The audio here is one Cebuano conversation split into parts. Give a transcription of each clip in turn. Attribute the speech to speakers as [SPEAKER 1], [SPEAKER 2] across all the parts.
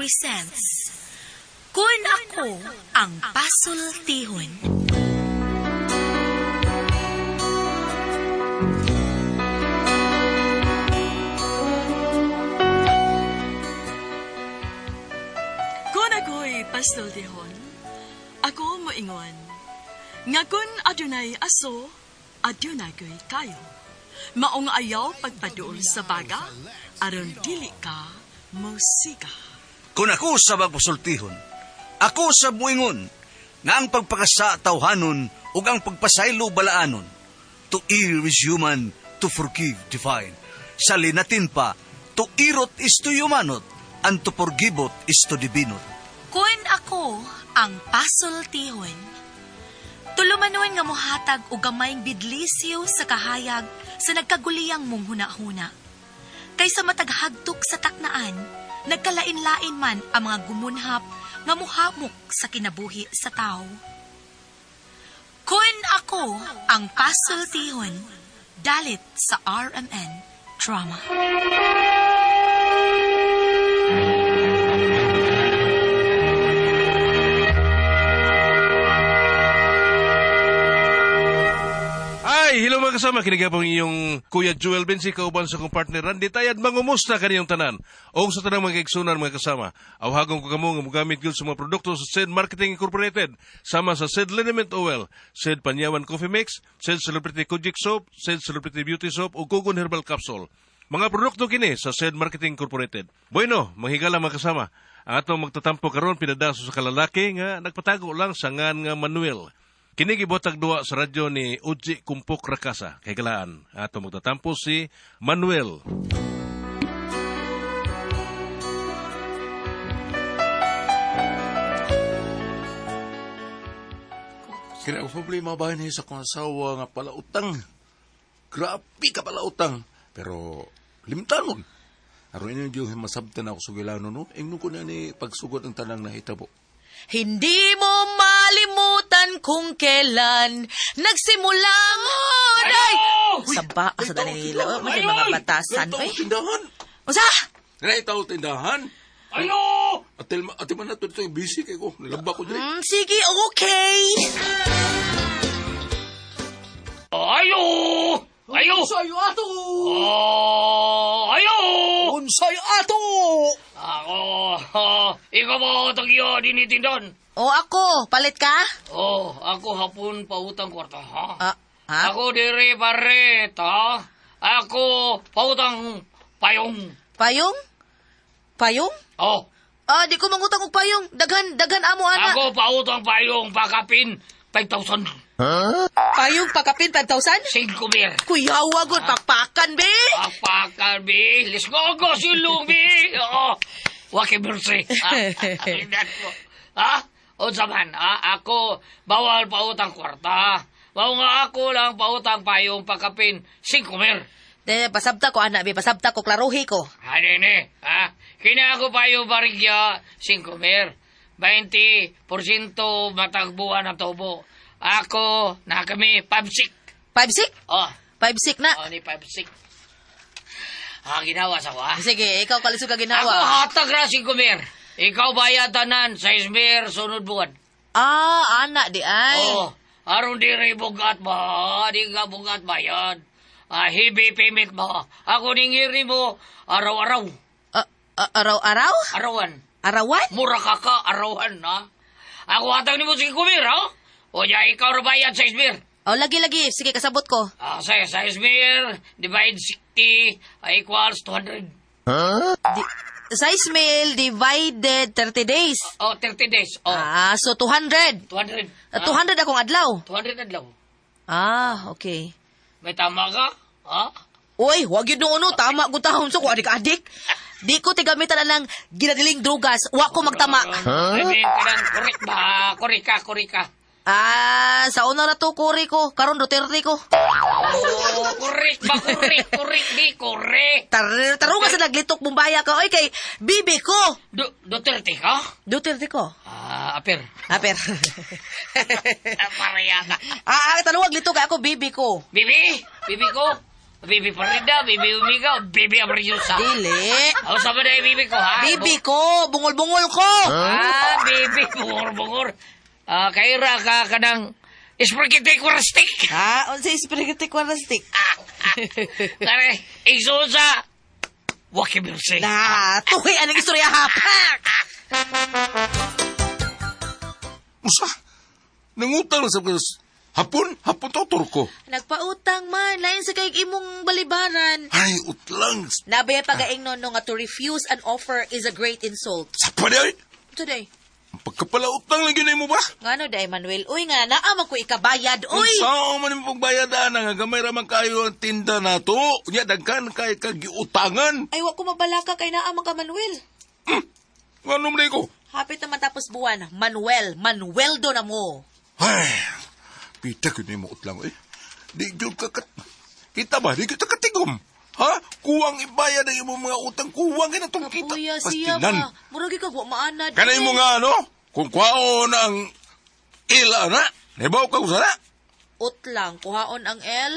[SPEAKER 1] presents Kun Ako Ang Pasultihon.
[SPEAKER 2] Kung ako'y pasultihon, ako moingon, nga kun adunay aso, adunay ko'y kayo. Maong ayaw pagpaduol sa baga, aron dili ka musika.
[SPEAKER 3] Kung ako sa magpasultihon, ako sa muingon, nga ang pagpakasa tawhanon ug ang pagpasaylo balaanon. To err is human, to forgive divine. Sa linatin pa, to irot is to humanot, and to forgiveot is to divinot.
[SPEAKER 1] Kun ako ang pasultihon. Tulumanon nga mohatag og gamayng bidlisyo sa kahayag sa nagkaguliyang mong hunahuna. Kaysa mataghagtok sa taknaan, nagkalain-lain man ang mga gumunhap nga muhamok sa kinabuhi sa tao. Kun ako ang pasultihon, dalit sa RMN Drama.
[SPEAKER 4] Ay, hello mga kasama. Kinigapong inyong Kuya Joel Bensi, kauban sa kong partner Randy Tayad. Mangumusta kaniyong tanan. O sa tanang mga kaigsunan mga kasama. Awhagon ko kamo nga mogamit gyud sa mga produkto sa SED Marketing Incorporated. Sama sa SED Liniment Oil, SED Panyawan Coffee Mix, SED Celebrity Kojic Soap, SED Celebrity Beauty Soap o Kugon Herbal Capsule. Mga produkto kini sa SED Marketing Incorporated. Bueno, manghigala mga kasama. Ang atong magtatampo karon pinadaso sa kalalaki nga nagpatago lang sa ngan nga Manuel. Kini gibotag duwa sa radyo ni Uji Kumpok Rakasa. Kay galaan, ato magtatampo si Manuel.
[SPEAKER 5] Kaya ang problema ba ni sa kong asawa nga palautang? Grabe ka palautang. Pero limtanon. Aron inyo yung masabtan ako sugilano no. Ingno ko na ni pagsugod ang tanang nahitabo.
[SPEAKER 6] Hindi mo malimutan kung kailan nagsimulang Aray! Saba sa Danilo. May mga batasan.
[SPEAKER 5] Ay,
[SPEAKER 6] Ay,
[SPEAKER 5] tindahan.
[SPEAKER 6] unsa?
[SPEAKER 5] Ay, tao tindahan.
[SPEAKER 7] Ayo!
[SPEAKER 5] Atil, ati man na ito busy kay ko. Laba ko diri.
[SPEAKER 6] Sige, okay.
[SPEAKER 7] Ayo! Ayo!
[SPEAKER 8] Unsay ato?
[SPEAKER 7] Oh, ayo!
[SPEAKER 8] Unsay ato?
[SPEAKER 7] Ako, ikaw ba tagyo dinitindon?
[SPEAKER 6] O ako, palit ka?
[SPEAKER 7] Oh, ako hapon pautang kwarta, ha?
[SPEAKER 6] Ah, ha?
[SPEAKER 7] Ako dire paret, ha? Ako pautang payong.
[SPEAKER 6] Payong? Payong?
[SPEAKER 7] Oh,
[SPEAKER 6] Ah, di ko mangutang og payong. Daghan, daghan amo ana.
[SPEAKER 7] ako pautang payong pakapin 5,000.
[SPEAKER 6] Payong pakapin 5,000?
[SPEAKER 7] 5 mil.
[SPEAKER 6] Kuyawa gud pakpakan be.
[SPEAKER 7] Pakpakan, bi. Let's go, go, silong, bi. Oo. Waki mercy. Ha? Unsa man, ha? Ako, bawal pautang kwarta. Mao nga ako lang pautang payong pagkapin 5 mil.
[SPEAKER 6] De, pasabta ko ana be, pasabta ko klaruhi ko.
[SPEAKER 7] Ano ni, ha? Kina ako payong barigya 5 mil. 20% matagbuan ang tubo. Ako, na kami, 5-6.
[SPEAKER 6] 5-6?
[SPEAKER 7] Oh,
[SPEAKER 6] 5-6 na.
[SPEAKER 7] oh, ni 5-6. Ah, ginawa sa ko, ha?
[SPEAKER 6] Sige, ikaw kalisod ka
[SPEAKER 7] Ako
[SPEAKER 6] ginawa.
[SPEAKER 7] hatag ra si Gumir. Ikaw bayad tanan sa Izmir sunod buwan.
[SPEAKER 6] Ah, ana di ay.
[SPEAKER 7] Oh, aron di rin bugat ba? Di ka bugat bayad. Ah, heavy payment ba? Ako ningiri mo araw-araw.
[SPEAKER 6] Ah, ah, araw-araw?
[SPEAKER 7] Arawan.
[SPEAKER 6] Arawan?
[SPEAKER 7] Mura ka ka, arawan, ha? Ako hatag nimo si Gumir, ha? O ya, ikaw ra bayad sa Izmir.
[SPEAKER 6] Oh, lagi-lagi. Sige, kasabot ko.
[SPEAKER 7] Ah, sa Izmir, divide 60 equals 200.
[SPEAKER 6] Di, size mail divided 30 days.
[SPEAKER 7] Oh, 30 days. Oh,
[SPEAKER 6] Ah, so 200.
[SPEAKER 7] 200.
[SPEAKER 6] Ah, 200 akong adlaw.
[SPEAKER 7] 200 adlaw.
[SPEAKER 6] Ah, okay.
[SPEAKER 7] May tama ka? Ha?
[SPEAKER 6] Uy, wag yun noon, no. Tama ko tahon. So, kung adik-adik. Di ko tigamitan na ng ginadiling drugas. Wa ko magtama.
[SPEAKER 7] Huh? I mean, kanang korek ba? Korek ka, korek ka.
[SPEAKER 6] Ah, sa una na to, kuri ko. Karon Duterte ko.
[SPEAKER 7] Oh, korek ba? Korek, korek, di korek.
[SPEAKER 6] Tarunga sa naglitok bumbaya ka. Oy, kay bibi ko.
[SPEAKER 7] Duterte ka?
[SPEAKER 6] Duterte ko.
[SPEAKER 7] Ah, aper.
[SPEAKER 6] Aper.
[SPEAKER 7] Pareha ka.
[SPEAKER 6] Taluwag litok ako, bibi ko.
[SPEAKER 7] Bibi? Bibi ko? Bibi Farida, Bibi Umiga, o Bibi Amaryosa?
[SPEAKER 6] Dili.
[SPEAKER 7] Ako sa ba na bibi ko, ha?
[SPEAKER 6] Bibi ko, bungol-bungol ko.
[SPEAKER 7] Ah, bibi, bungor-bungor. Ah, kaira ka ka ng spaghetti stick.
[SPEAKER 6] Ha? Unsa spaghetti stick?
[SPEAKER 7] Kare, igsuon sa Wakimirsi.
[SPEAKER 6] Na, tuhi anong istorya hapak.
[SPEAKER 5] Usa! Nangutang lang sa hapon, hapon to, Turko.
[SPEAKER 6] Nagpautang man, lain sa kay imong balibaran.
[SPEAKER 5] Ay, utlang.
[SPEAKER 6] Nabaya pagaing no, no nga to refuse an offer is a great insult.
[SPEAKER 5] Sa pa di ay.
[SPEAKER 6] Today.
[SPEAKER 5] Pagkapalautang lang yun mo ba?
[SPEAKER 6] Ngano day Manuel? Uy nga naa man ko ikabayad. Uy.
[SPEAKER 5] Unsa man imong pagbayad ana nga gamay ra man kayo ang tinda nato. Unya daghan kay kag giutangan.
[SPEAKER 6] Ay wa ko mabalaka kay naa man ka Manuel.
[SPEAKER 5] Ngano man ko?
[SPEAKER 6] Hapit na matapos buwan, Manuel, Manueldo na mo.
[SPEAKER 5] Ay, pita gyud nimo utlang eh. Di gyud ka kat kita ba di kita katigom. Ha? Kuwang ibayad ang imong mga utang, kuwang gina tong kita.
[SPEAKER 6] Kuya siya
[SPEAKER 5] Pastilan.
[SPEAKER 6] ba? Murag ka wa maanad.
[SPEAKER 5] Kanay mo nga ano? Kung kuwaon ang ila na, nibaw ka usara.
[SPEAKER 6] Utlang, kuhaon ang L,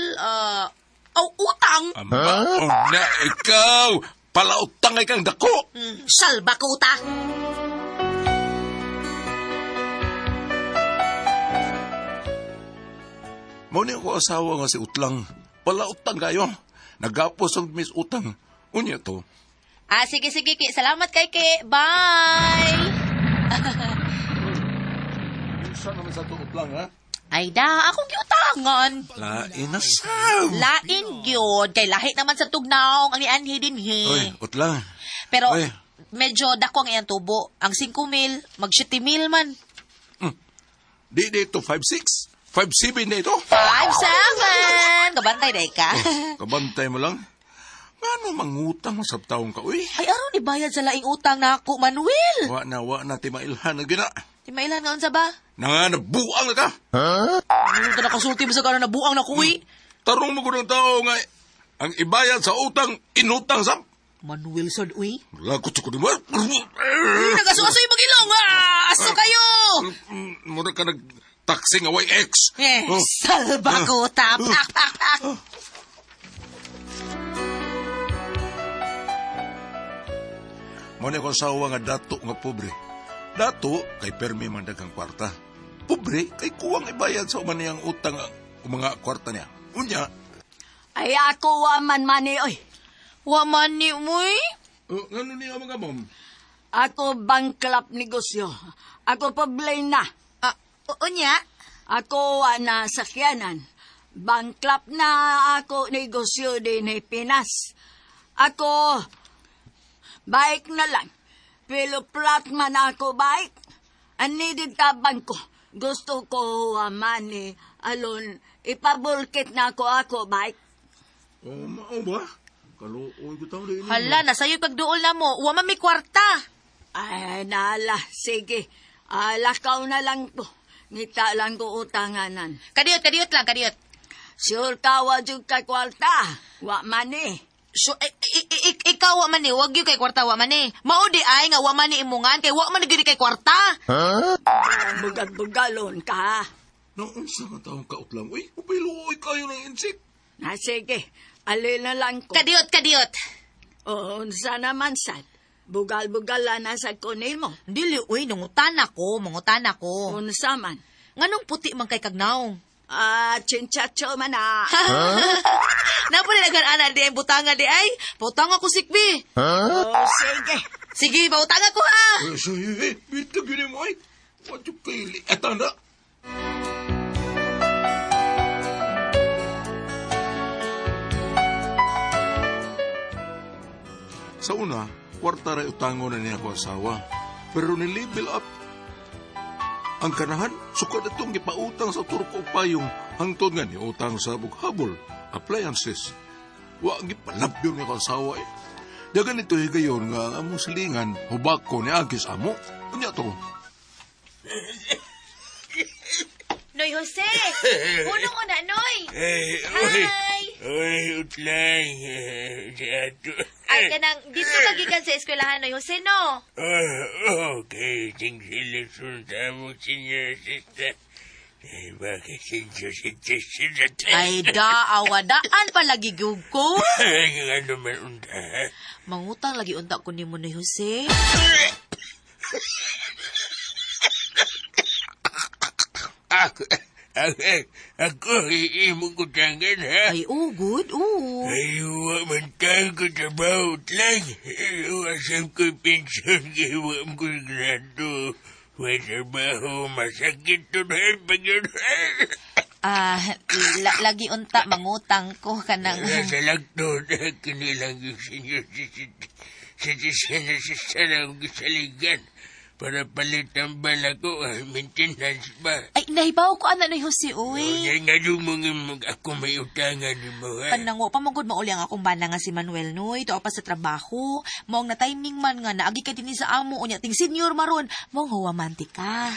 [SPEAKER 6] aw utang.
[SPEAKER 5] Huh? na ikaw, palautang ay kang dako.
[SPEAKER 6] Salba ko ta.
[SPEAKER 5] Mao ni ako asawa nga si Utlang. Palautang kayo. Nagapos ang mis utang. Unya to.
[SPEAKER 6] Ah, sige, sige, Ki. Salamat kay Ki. Bye!
[SPEAKER 5] Unsa naman sa to Utlang ha?
[SPEAKER 6] Ay da, akong giutangan.
[SPEAKER 5] Lain na sab.
[SPEAKER 6] Lain gyud kay lahi naman sa tugnaong ang nianhi dinhi.
[SPEAKER 5] Oy, Utlang.
[SPEAKER 6] Pero
[SPEAKER 5] Oy.
[SPEAKER 6] medyo dako ang iyang tubo. Ang 5 mil, mag 7 mil man.
[SPEAKER 5] Di dito 5-6. 5-7 na ito.
[SPEAKER 6] 5-7! Kabantay day ka.
[SPEAKER 5] Kabantay mo lang. Ngano mangutang mo sa taong ka, uy?
[SPEAKER 6] Ay, aron ibayad sa laing utang na ako, Manuel.
[SPEAKER 5] Wa na, ti mailhan na gina.
[SPEAKER 6] Di mailan nga unsa ba?
[SPEAKER 5] Nanga, nabuang na ka.
[SPEAKER 6] Ano ta nakasulti mo sa karon na buang na kuwi?
[SPEAKER 5] Tarong mo ko ng tao nga, ang ibayad sa utang, inutang sa...
[SPEAKER 6] Manuel sad uy.
[SPEAKER 5] Lagot ko di mo.
[SPEAKER 6] Nagaso-aso yung magilong. Ah, aso kayo.
[SPEAKER 5] Mura ka nag-taxi nga YX.
[SPEAKER 6] Eh,
[SPEAKER 5] Oh.
[SPEAKER 6] salba ko ta. Pak, pak, pak.
[SPEAKER 5] Mo ni akong asawa nga dato nga pobre. Dato kay permi man daghang kwarta. Pobre kay kuwang ibayad sa uman niyang utang ang mga kwarta niya. Unya,
[SPEAKER 2] Ay ako wa man mani oy.
[SPEAKER 6] Wa man ni uy.
[SPEAKER 5] oh, ngano niya mga ma'am?
[SPEAKER 2] Ako bangklap negosyo. Ako pobre na.
[SPEAKER 6] Ah, unya.
[SPEAKER 2] Ako wa na sakyanan. Bangklap na ako negosyo din ni Pinas. Ako bike na lang. Pero plat man ako bike. Ani din ta bangko. Gusto ko wa mani alon ipabulkit na ako ako bike.
[SPEAKER 5] Oh, mao ba? Kaluoy ko taon din.
[SPEAKER 6] Hala, nasayo pagduol na mo. Wa man may kwarta.
[SPEAKER 2] Ay, nala. Sige. Alakaw na lang ko. Ngita lang ko utanganan.
[SPEAKER 6] Kadiyot, kadiyot lang, kadiyot.
[SPEAKER 2] Sure ka, wa jud ka kwarta. Wa man eh.
[SPEAKER 6] So, ikaw wa man ni, wag gyud kay kwarta wa man ni. Mao di ay nga wa man ni imungan kay wa man gyud kay kwarta.
[SPEAKER 2] Bugal-bugalon ka. ha?
[SPEAKER 5] Naunsa nga taong kautlang? Uy, upiluoy kayo ng insik.
[SPEAKER 2] Na sige, alin na lang ko.
[SPEAKER 6] Kadiyot, kadiyot.
[SPEAKER 2] Oo, unsa naman sad. Bugal-bugal na sa kunin mo.
[SPEAKER 6] Dili uy, nangutan ako, mangutan ako.
[SPEAKER 2] Unsa man.
[SPEAKER 6] Nganong puti man kay kagnaong?
[SPEAKER 2] Ah, chinchacho man ah.
[SPEAKER 6] Napo na daghan ana di ay butanga di ay. Pautang ako sikbi.
[SPEAKER 2] Oh, sige.
[SPEAKER 6] Sige, pautang ako ha.
[SPEAKER 5] Uy, sige, eh, bitag yun mo ay. Wadyo kay liatan na. Sa una, kwarta ray utango na niya ako asawa. Pero ni-level up. Ang kanahan, sukad itong gipautang sa turko og payong hangtod nga ni utang sa bughabol, appliances. Wa gipalabyo niya ako asawa eh. Dagan ito higayon nga ang among silingan, hubako ni Agis amo. Unya to.
[SPEAKER 6] Noy Jose, hunong na Noy.
[SPEAKER 8] Eh,
[SPEAKER 6] Hi.
[SPEAKER 8] Uy, utlang.
[SPEAKER 6] Ay kanang dito ka gikan sa eskwelahan Noy Jose no.
[SPEAKER 8] Oh, okay, ting seleksyon sa among senior assistant. Eh, bakit sinyo si Tisinat?
[SPEAKER 6] Ay da, awadaan palagi gyud ko.
[SPEAKER 8] Ay, ano man unta, ha?
[SPEAKER 6] Mangutang lagi unta ko nimo ni Jose.
[SPEAKER 8] Ako, ako, ako, imong kutangan, ha?
[SPEAKER 6] Ay, oh, good, oh.
[SPEAKER 8] Ay, wa man tayo ko trabaho lang. Wasam ko pensyon, kaya wa ko grado. Wa trabaho, masakit to na pag yun.
[SPEAKER 6] Ah, lagi unta mangutang ko kanang
[SPEAKER 8] Nasa lagto na kinilang yung senior citizen assistant ang gisaligan para palit ang bala ko, maintenance ba?
[SPEAKER 6] Ay, nahibaw ko ana ni Jose, uy.
[SPEAKER 8] Nga nga lumungin ako may utangan mo, ha?
[SPEAKER 6] Kanang wa pa man gud mauli ang akong bana nga si Manuel Noy, tuwa pa sa trabaho. Maong na timing man nga naagi ka dinhi sa amo unya ting senior maron, maong huwamanti ka.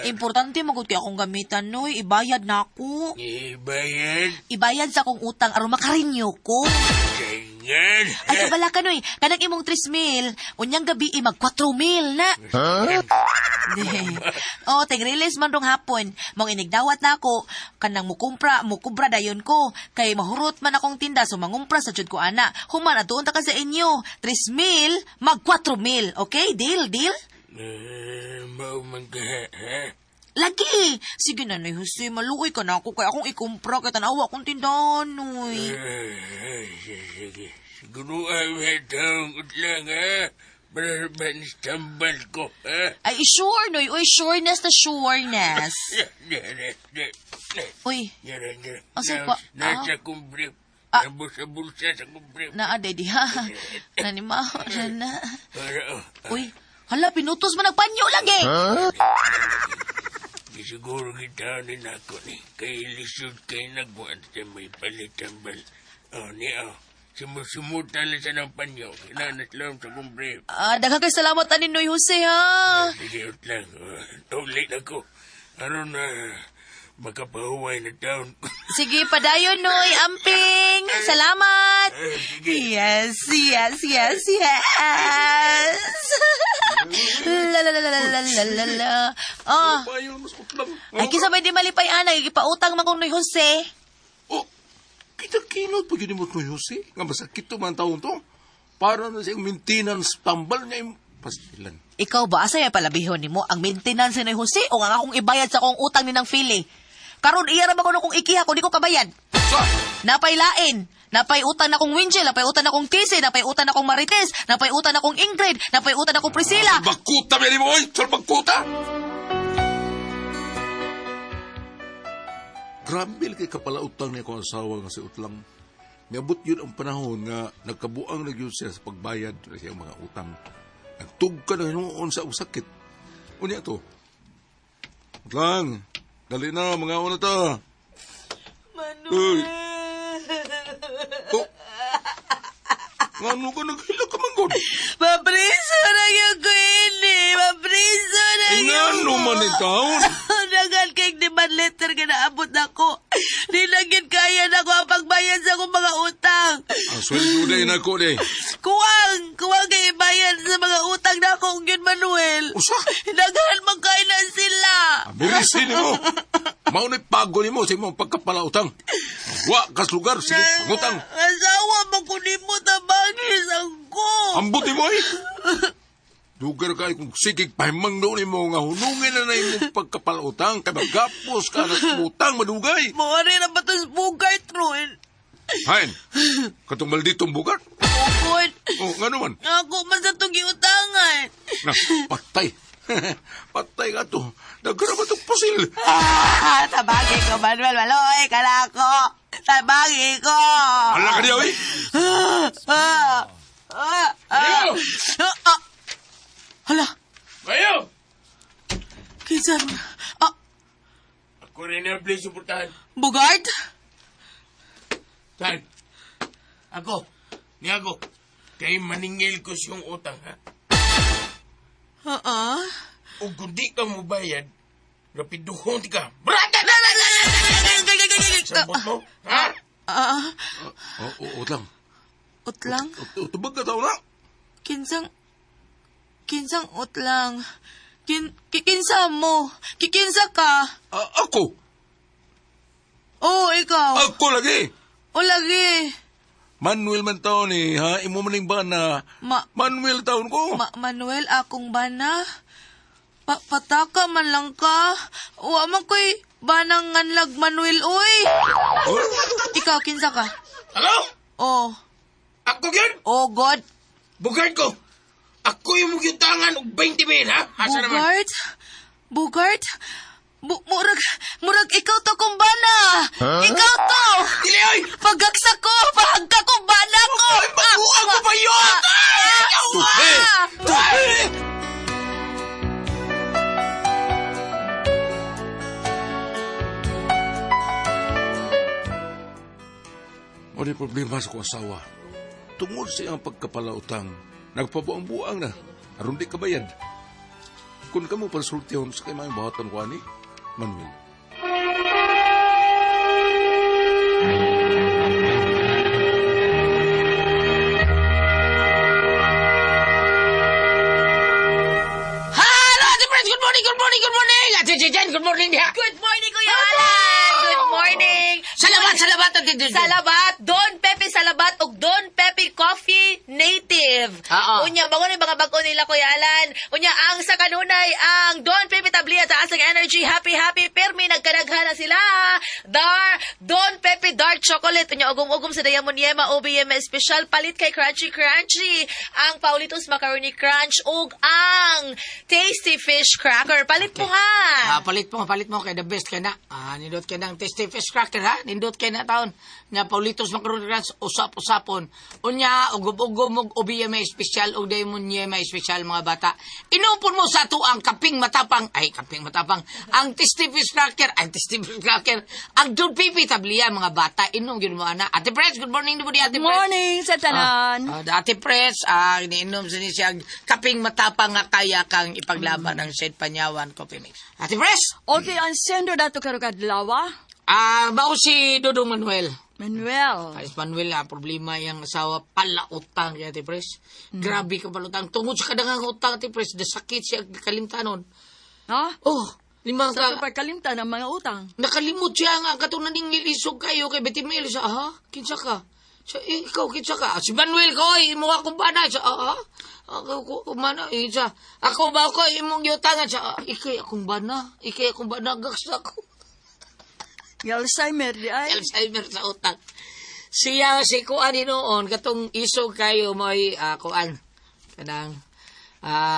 [SPEAKER 6] Importante man gud kay akong gamitan Noy, ibayad na ako.
[SPEAKER 8] Ibayad?
[SPEAKER 6] Ibayad sa akong utang aron makarinyo ko.
[SPEAKER 8] Ganyan.
[SPEAKER 6] Ay kabala ka Noy, kanang imong 3 mil, unyang gabi mag 4 mil na. Oh, tig-release man rong hapon. Mong inigdawat na ako, kanang mukumpra, mukubra dayon ko. Kay mahurot man akong tinda, so mangumpra sa jud ko ana. Human, atuon ta ka sa inyo. 3 mil, mag 4 mil. Okay, deal, deal?
[SPEAKER 8] Mao man ka, ha?
[SPEAKER 6] Lagi! Sige na, Noy Jose, maluoy ka na ako kay akong ikumpra kay tanawa akong tindahan, Noy.
[SPEAKER 8] Ay, sige. Siguro ay may taong utlang, ha? Para ba ni tambal ko, ha?
[SPEAKER 6] Ay, sure, Noy. Uy, sureness na sureness. Uy, Asa pa?
[SPEAKER 8] Nasa kumbrip.
[SPEAKER 6] Ah.
[SPEAKER 8] Nabos sa bulsa sa kumbrip.
[SPEAKER 6] naa, daddy, ha? Nanima, na.
[SPEAKER 8] Para, oh,
[SPEAKER 6] Uy, hala, pinutos man nagpanyo lagi.
[SPEAKER 8] Di siguro kita ni nako ni. Kay lisod kay nagbuhat sa may palit tambal. Oh, ni oh. Sumusumutan lang sa ng panyo. Kinanas lang sa kumbrip.
[SPEAKER 6] Ah, daghang kay salamat ani Noy Jose ha.
[SPEAKER 8] Sige, lang. Ulit ako. Aron na makapahuway na taon.
[SPEAKER 6] Sige, padayon Noy, amping. Salamat.
[SPEAKER 8] Sige.
[SPEAKER 6] Yes, yes, yes, yes. La la la la la la la la. Oh.
[SPEAKER 5] Payo mas utlang.
[SPEAKER 6] Ay kinsa may di malipay ana, gipautang man kong Noy Jose.
[SPEAKER 5] Oh, kita kinot pag yun mo to, Jose. Nga masakit to man taon to. Para na siyang maintenance tambal niya yung pastilan.
[SPEAKER 6] Ikaw ba asa may palabihon nimo ang maintenance ni Noy Jose o nga akong ibayad sa akong utang ni nang Fili? Karon iya ra ba kuno kung ikiha ko di ko kabayad.
[SPEAKER 5] Sa!
[SPEAKER 6] Napay lain. Napay utang na kong Winchell, napay utang na kong Casey, napay utang na kong Marites, napay utang na kong Ingrid, napay utang na kong Priscilla.
[SPEAKER 5] Bagkuta, meri mo, oy! Sal bagkuta! Grabe kay kapalautang niya akong asawa nga si Utlang. Miabot yun ang panahon nga nagkabuang na yun siya sa pagbayad sa siyang mga utang. Nagtugka na hinuon sa usakit. Unya to. Utlang, dali na, mga una ta. Manuel! Oh. Ngano ka naghila ka man gud?
[SPEAKER 6] Mapriso na yung ko ini! Mapriso na
[SPEAKER 5] Eh, ngano man ni taon?
[SPEAKER 6] Dagan kay demand letter ka naabot nako. Di lang yun kaya na ko ang pagbayad sa akong mga utang.
[SPEAKER 5] Ang sweldo day na ko day.
[SPEAKER 6] Kuwang! Kuwang kay ibayad sa mga utang na ako yun, Manuel.
[SPEAKER 5] Usa?
[SPEAKER 6] Daghan man kay na sila.
[SPEAKER 5] Amirisin nimo. Mao ni pago nimo sa imong pagkapalautang. Wa kas lugar sige pangutang.
[SPEAKER 6] Asawa man ko nimo tabangis ang ko.
[SPEAKER 5] Ambot nimo ay. Dugar kay kung sigig pahimang doon nimo nga hunungin na na imong pagkapalautang kay magapos ka na utang madugay.
[SPEAKER 6] Maari na ba ito bugay, Tron?
[SPEAKER 5] Hain. Katong malditong bugat.
[SPEAKER 6] Ukon.
[SPEAKER 5] Oh, ngano man?
[SPEAKER 6] Ako man sa itong giutangan.
[SPEAKER 5] Na, patay. Patay ka to. Dagara ba itong pusil?
[SPEAKER 6] Ah, tabagi ko, Manuel. Maloy ka na ako. Tabagi ko.
[SPEAKER 5] Hala ka niya, oy!
[SPEAKER 6] Ah, ah, ah,
[SPEAKER 8] Ayaw!
[SPEAKER 6] ah. Hala,
[SPEAKER 8] Kayo!
[SPEAKER 6] kinsa? Ah,
[SPEAKER 8] Ako rin ang please suportahan.
[SPEAKER 6] Bugart?
[SPEAKER 8] Tan. Ako. Ni ako. Kay maningil ko siyang utang, ha?
[SPEAKER 6] Oo.
[SPEAKER 8] O kung di ka mubayad, rapiduhon ti ka. Brata! Sabot mo, ha?
[SPEAKER 6] Ah,
[SPEAKER 5] Oh, oh, utlang.
[SPEAKER 6] utlang?
[SPEAKER 5] Tubag ka tao na.
[SPEAKER 6] Kinsang utlang. Kikinsa mo? Kikinsa ka?
[SPEAKER 5] Ako?
[SPEAKER 6] Oo, ikaw.
[SPEAKER 5] Ako lagi.
[SPEAKER 6] O lagi.
[SPEAKER 5] Manuel man taon ni, ha? Imo maning bana. Manuel taon ko.
[SPEAKER 6] Manuel, akong bana. Pataka man lang ka. Wa man ko'y banang nganlag Manuel, uy.
[SPEAKER 5] Oh?
[SPEAKER 6] Ikaw, kinsa ka?
[SPEAKER 8] Hello?
[SPEAKER 6] Oh.
[SPEAKER 8] Ako gyud?
[SPEAKER 6] Oh, God.
[SPEAKER 8] Bugard ko. Ako yung mugyutangan og 20 mil, ha? Asa naman?
[SPEAKER 6] Bugart? Bugart? Murag ikaw to kong bana.
[SPEAKER 8] Huh?
[SPEAKER 6] Ikaw to.
[SPEAKER 8] Dili, oy!
[SPEAKER 6] Pagagsa ko, pahagka ko bana ko.
[SPEAKER 8] Ay, baguan ko pa yun!
[SPEAKER 5] Tuhe! Tuhe! Wala problema sa kong asawa. Tungod sa iyang pagkapalautang, nagpabuang-buang na, aron di kabayad. Kung kamo pasultihon sa kay mga buhatan ko ani, Manuel.
[SPEAKER 7] Hello, Ate Friends! Good morning, good morning, good morning! Ate Jen, good morning diha!
[SPEAKER 6] Good morning, Kuya Alan! Good morning!
[SPEAKER 7] Salamat, salamat, Ate Jen!
[SPEAKER 6] Salamat! Don Pepe Salabat ug Don Pepe Coffee Native.
[SPEAKER 7] Oo.
[SPEAKER 6] Unya, bangon yung mga bag-o nila, Kuya Alan. Unya, ang sa kanunay, ang Don Pepe Tablia, taas ang energy, happy, happy, pirmi, nagkadaghan na sila. Don Pepe Dark Chocolate. Unya, ugom-ugom sa Diamond Yema, OBM Special, palit kay Crunchy Crunchy. Ang Paulitos Macaroni Crunch ug ang Tasty Fish Cracker. Palit mo ha.
[SPEAKER 7] Palit mo, kay the best kay na. Nindot kay ng Tasty Fish Cracker, ha? Nindot kay na taon. Nga Paulitos Macaroni Crunch, usap-usapon. Unya, ugom-ugom og OBM Special ug Diamond Yema Special, mga bata. Inupon mo sa ato ang kaping matapang, ay, kaping matapang, ang Tasty Fish Cracker, ang Tasty Fish Cracker, ang Don Pepe Tablia, mga bata. Inom, yun mo, ana. Ate Press, good morning, di Ate
[SPEAKER 2] Good
[SPEAKER 7] Press.
[SPEAKER 2] morning sa tanan.
[SPEAKER 7] Ate Press, iniinom sa niya kaping matapang nga kaya kang ipaglaban ng Saint Panyawan Coffee Mix. Ate Press!
[SPEAKER 2] Okay, ang sender dato karon kadlaw.
[SPEAKER 7] Bao si Dodong Manuel.
[SPEAKER 2] Manuel.
[SPEAKER 7] Ay, Manuel, problema yung asawa, palautang kay Ate Press. Grabe ka palautang. Tungod sa kadangang utang, Ate Press, dasakit siya kalimtanon.
[SPEAKER 2] Ha?
[SPEAKER 7] Oh, limang
[SPEAKER 2] Sa
[SPEAKER 7] ka.
[SPEAKER 2] pagkalimtan ng mga utang.
[SPEAKER 7] Nakalimot siya nga, katong naning nilisog kayo kay Betty Mel. Sa, ha? Kinsa ka? Sa, ikaw, kinsa ka? Si Manuel ko, imo akong bana. Sa, ha? Ako, kumana, sa, ako ba ako, imong yutangan. Sa, ikay akong bana. Ikay akong bana, gaksa ko.
[SPEAKER 2] Alzheimer di ay.
[SPEAKER 7] Alzheimer sa utang. Siya, si Kuan noon, katong isog kayo may Kuan. Kanang,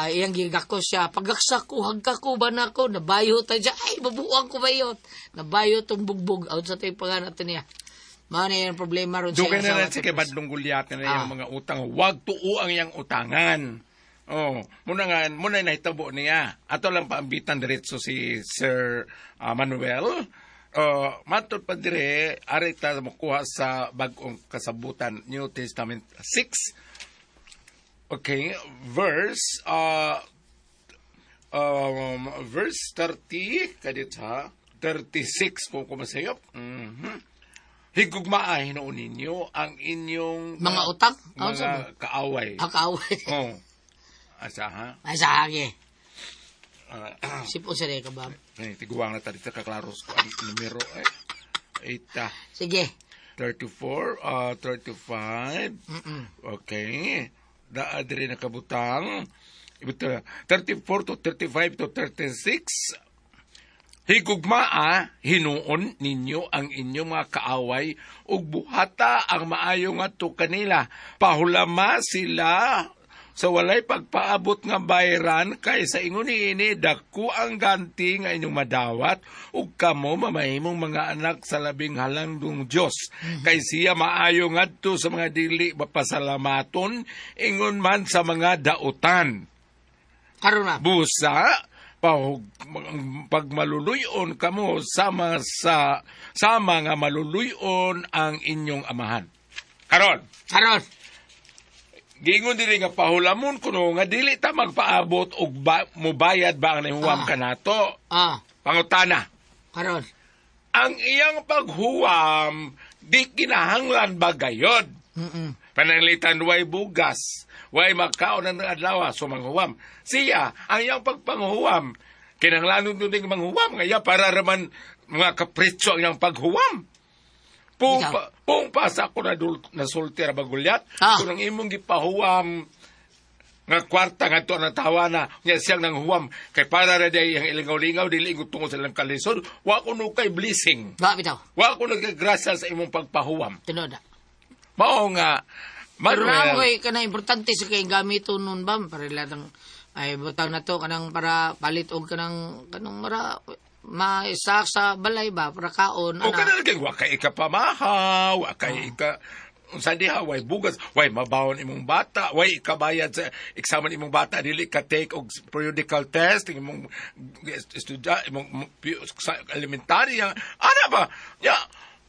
[SPEAKER 7] iyang gigako siya. Pagaksa ko, hagka ko, bana ko, nabayo tayo siya. Ay, babuang ko ba yun? Nabayo tong bugbog. Out sa tayo panganat niya. Mao na yung problema ron sa
[SPEAKER 9] Dugay na
[SPEAKER 7] asawa,
[SPEAKER 9] rin si kay
[SPEAKER 7] Ate Pres.
[SPEAKER 9] Badlong Gulyat na yung mga utang. Huwag tuo ang iyang utangan. Oh, muna nga, muna nahitabo niya. Ato lang paambitan diretso si Sir Manuel. Matod pa dire, ari ta makuha sa bag-ong kasabutan, New Testament 6. Okay, verse verse 30 kadit ha 36 kung kumasayop. Higugmaa hinuon ninyo ang inyong
[SPEAKER 7] Mga utang?
[SPEAKER 9] Mga kaaway.
[SPEAKER 7] Ah, kaaway.
[SPEAKER 9] Oh. Asa ha?
[SPEAKER 7] Ay, sa age. Sipon sa ka ba?
[SPEAKER 9] Ay, tiguang na tayo sa kaklaros ko ang numero. Eh. 8,
[SPEAKER 7] Sige.
[SPEAKER 9] 34, 35. Okay. Naa diri nakabutang. Ito, 34 to 35 to 36. Higugmaa, hinuon ninyo ang inyong mga kaaway ug buhata ang maayo ngadto kanila. Pahulama sila sa walay pagpaabot nga bayran kay sa ingon niini dako ang ganti nga inyong madawat ug kamo mamahimong mga anak sa labing halangdong Dios. Kay siya maayo ngadto sa mga dili mapasalamaton ingon man sa mga dautan.
[SPEAKER 7] Karon na.
[SPEAKER 9] Busa pagmaluluyon kamo sama sa sama nga maluluyon ang inyong amahan. Karon.
[SPEAKER 7] Karon.
[SPEAKER 9] Giingon diri nga pahulamon kuno nga dili ta magpaabot og mubayad ba ang nahihuwam kanato. Pangutana.
[SPEAKER 7] Karon.
[SPEAKER 9] Ang iyang paghuwam di kinahanglan ba gayod? Pananglitan way bugas, Way magkaon ang adlaw so manghuwam. Siya ang iyang pagpanghuwam. Kinahanglan nun ding manghuwam nga iya para raman mga kapritso ang iyang paghuwam. Pung,
[SPEAKER 7] Ikaw.
[SPEAKER 9] pa, pung pa sa ako na, dul, nasulti ra ba gulyat, kung ang imong gipahuwam nga kwarta nga to na tawa na nya siyang nang huwam kay para ra day ang ilingaw-lingaw dili ingon tungo sa ilang kalisod wa kuno kay blessing.
[SPEAKER 7] Ba bitaw.
[SPEAKER 9] Wa kuno kay grasya sa imong pagpahuwam.
[SPEAKER 7] Tinuod na.
[SPEAKER 9] Mao nga
[SPEAKER 7] Pero na
[SPEAKER 9] Manuel,
[SPEAKER 7] kay kanang importante sa kay gamiton nun ba para latang ay butang na to kanang para palit og kanang kanang mara maisak sa balay ba para kaon
[SPEAKER 9] o
[SPEAKER 7] ana.
[SPEAKER 9] kanang kay wa kay ikapamahaw, wa kay ika unsa diha way bugas, way mabawon imong bata, way ikabayad sa examen imong bata dili ka take og periodical test imong estudya imong sa elementarya ana ba ya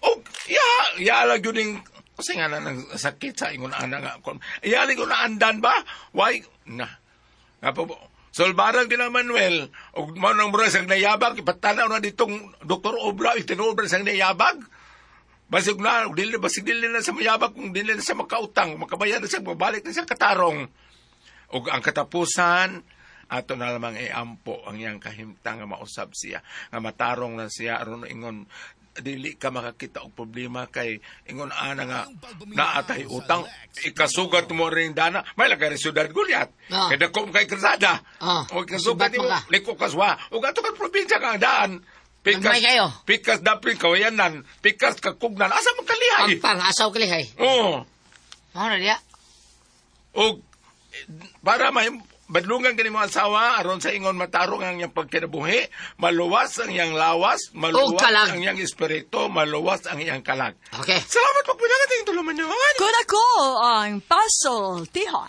[SPEAKER 9] og ya ya lang gyud ning kasi nga na nang sakit sa ingon ana nga kon ya lang gyud na andan ba way na nga po Solbarang din ang Manuel, og mao nang mura sang nayabag, ipatanaw na ditong Dr. Obra, itinuod ba sang nayabag? Basig na, dili, basig dili na sa mayabag, kung dili na sa makautang, makabayad na siya, mabalik na siya katarong. Og ang katapusan, ato na lamang iampo ang iyang kahimtang nga mausab siya, nga matarong na siya, aron ingon, dili ka makakita og problema kay ingon ana nga naatay utang ikasugat mo ring dana may lagay rin syudad Gulyat kay dako kay krasada o ikasugat
[SPEAKER 7] Sugat mo
[SPEAKER 9] mo
[SPEAKER 7] ka.
[SPEAKER 9] liko kaswa ug ato ka probinsya kang daan pikas
[SPEAKER 7] Nagmay kayo.
[SPEAKER 9] pikas dapin kawayanan pikas kakugnan asa man kalihay
[SPEAKER 7] Pampang asaw kalihay.
[SPEAKER 9] Oo.
[SPEAKER 7] Mao na diya.
[SPEAKER 9] Og para may badlungan kini mga asawa aron sa ingon matarong ang iyang pagkinabuhi, maluwas ang iyang lawas, maluwas
[SPEAKER 7] Og kalag.
[SPEAKER 9] ang iyang espiritu, maluwas ang iyang kalag.
[SPEAKER 7] Okay.
[SPEAKER 9] Salamat pagpinangat ang tuluman niyo.
[SPEAKER 2] Kun ako ang pasultihon.